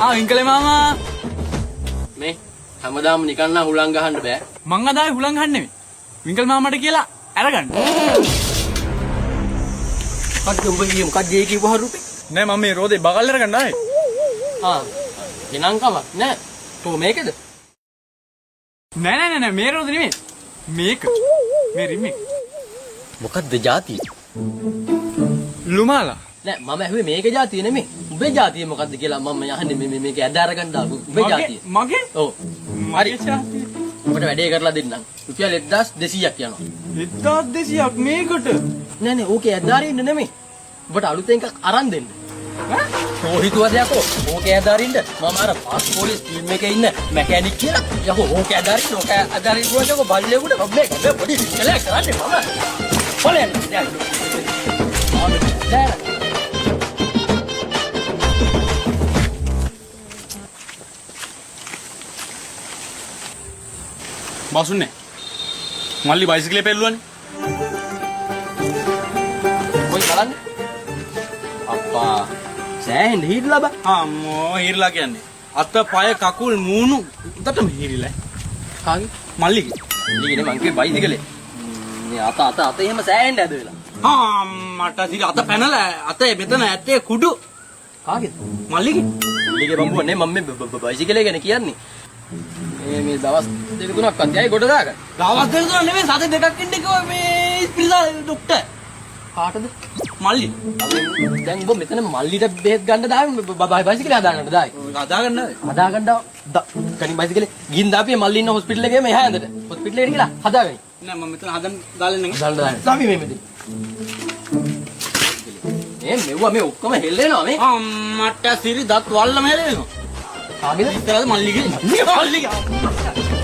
ආ වින්කලේ මාමා මේ හැමදාම නිකන් නම් හුලං ගහන්න බෑ. මං අද ආවේ හුලං ගහන්න නෙමෙයි. වින්කල් මාමාට කියලා අරගන්න. මොකද්ද උඹ කිව්වේ? මොකද්ද ඒ කිව්ව හරුපේ? නෑ මම මේ රෝදේ බගල් අරගන්න ආවේ. ආ එනං කමක් නෑ. තෝ මේකද? නෑ නෑ නෑ නෑ මේ රෝදේ නෙමෙයි. මේක. මේ රිම් එක. මොකද්ද ජාතිය? ලුමාලා. නෑ මම ඇහුවේ මේක ජාතිය නෙමෙයි. උඹේ ජාතිය මොකද්ද කියලා මම අහන්නේ මේ මේක ඇද අරගන්න ආපු උඹේ ජාතිය. මගේ? ඔව්. හරි. ජාතිය. උඹට වැඩේ කරලා දෙන්නම්. රුපියල් 1200ක් යනවා. 1200ක් මේකට. නෑ නෑ ඕකේ ඇද අරින්න නෙමෙයි. උඹට අලුතෙන් එකක් අරන් දෙන්න. ඈ? ඔය හිතුවද යකෝ ඕකේ ඇද අරින්න මම අර ෆාස්ට් පොලිස් ටීම් එකේ ඉන්න මැකැනික් කියලා යකෝ ඕකේ ඇද අරින්න ඕකේ ඇද අරින්න පුළුවන් යකෝ බල්ලෙකුට මම මේ මේ පොඩි කලයක් කරන්නේ මම. බලන්න දැන්. දැන් බසුන්නේ. මල්ලි බයිසිකලේ පෙල්ලුවනේ. කොයි බලන්න. අප්පා සෑහෙන්න හීරලා බා. අම්මෝ හීරලා කියන්නේ. අත පය කකුල් මූණු උදටම හීරිලා. කාගේ? මල්ලිගේ. මල්ලිගේ නේ මං කිව්වේ බයිසිකලේ. මේ අත අත අත එහෙම සෑහෙන්න ඇද වෙලා. ආ මට සිරි අත පැනලා අත මෙතන ඇත්තේ කුඩු. කාගේද? මල්ලිගේ. මල්ලිගේ බම්බුව නේ මම මේ බයිසිකලේ ගැන කියන්නේ. මේ මේ දවස් දෙක තුනක්වත් යයි ගොඩ දාගන්න. දවස් දෙක තුනක් නෙමෙයි සති දෙකක් ඉන්න කිව්වා මේ ඉස්පිරිතාල ඩොක්ටර්. කාටද? මල්ලි. දැන් උඹ මෙතන මල්ලිට බෙහෙත් ගන්න දාන්නේ බයිසිකලේ හදාගන්න දායි. හදාගන්න හදාගන්න ගනි බයිසිකලේ ගිහින් දාපිය මල්ලි ඉන්න හොස්පිටල් එකේ මෙහා ඇඳට. හොස්පිටල් එකට ගිහලා හදාගනි. නෑ මම මෙතන හදන්න දාලා නෙමෙයි. දාන්න දාන්න. දාපිය මේ මෙතන. මේ මෙව්වා මේ ඔක්කොම හෙල්ලෙනවා මේ. අම්මට සිරි දත් වල්ලම හෙල්ලෙනවා. කාගේද? ඉස්සරහද මල්ලිගේ. මල්ලිගේ.